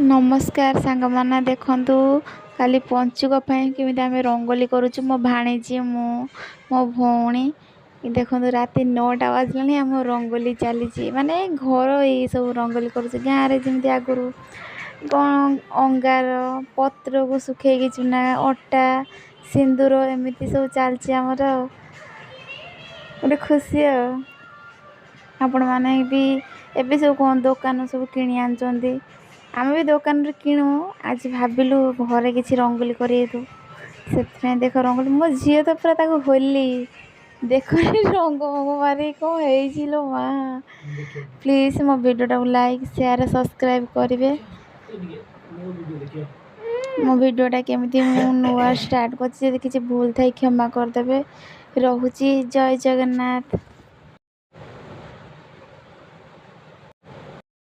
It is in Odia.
ନମସ୍କାର ସାଙ୍ଗମାନେ, ଦେଖନ୍ତୁ କାଲି ପଞ୍ଚୁକ ପାଇଁ କେମିତି ଆମେ ରଙ୍ଗୋଲି କରୁଛୁ, ମୋ ଭାଣିଜୀ, ମୁଁ, ମୋ ଭଉଣୀ। ଦେଖନ୍ତୁ, ରାତି 9ଟା ବାଜିଲାଣି, ଆମ ରଙ୍ଗୋଲି ଚାଲିଛି। ମାନେ ଘର ଏଇ ସବୁ ରଙ୍ଗୋଲି କରୁଛୁ। ଗାଁରେ ଯେମିତି ଆଗରୁ କ'ଣ ଅଙ୍ଗାର ପତ୍ରକୁ ଶୁଖେଇକି ଚୁନା, ଅଟା, ସିନ୍ଦୁର, ଏମିତି ସବୁ ଚାଲିଛି ଆମର ଆଉ ଗୋଟେ ଖୁସି। ଆଉ ଆପଣମାନେ ବି ଏବେ ସବୁ କ'ଣ ଦୋକାନ ସବୁ କିଣି ଆଣୁଛନ୍ତି, ଆମେ ବି ଦୋକାନରୁ କିଣୁ। ଆଜି ଭାବିଲୁ ଘରେ କିଛି ରଙ୍ଗୋଲି କରିବୁ, ସେଥିପାଇଁ ଦେଖ ରଙ୍ଗୋଲି। ମୋ ଝିଅ ତ ପୁରା ତାକୁ ହୋଲି ଦେଖ, ରଙ୍ଗ ଫଙ୍ଗ ମାରି କ'ଣ ହେଇଛି ଲୋ ମା। ପ୍ଲିଜ୍ ମୋ ଭିଡ଼ିଓଟାକୁ ଲାଇକ୍, ସେୟାର, ସବସ୍କ୍ରାଇବ୍ କରିବେ। ମୋ ଭିଡ଼ିଓଟା କେମିତି, ମୁଁ ନୂଆ ଷ୍ଟାର୍ଟ କରିଛି, ଯଦି କିଛି ଭୁଲ ଥାଏ କ୍ଷମା କରିଦେବେ। ରହୁଛି, ଜୟ ଜଗନ୍ନାଥ।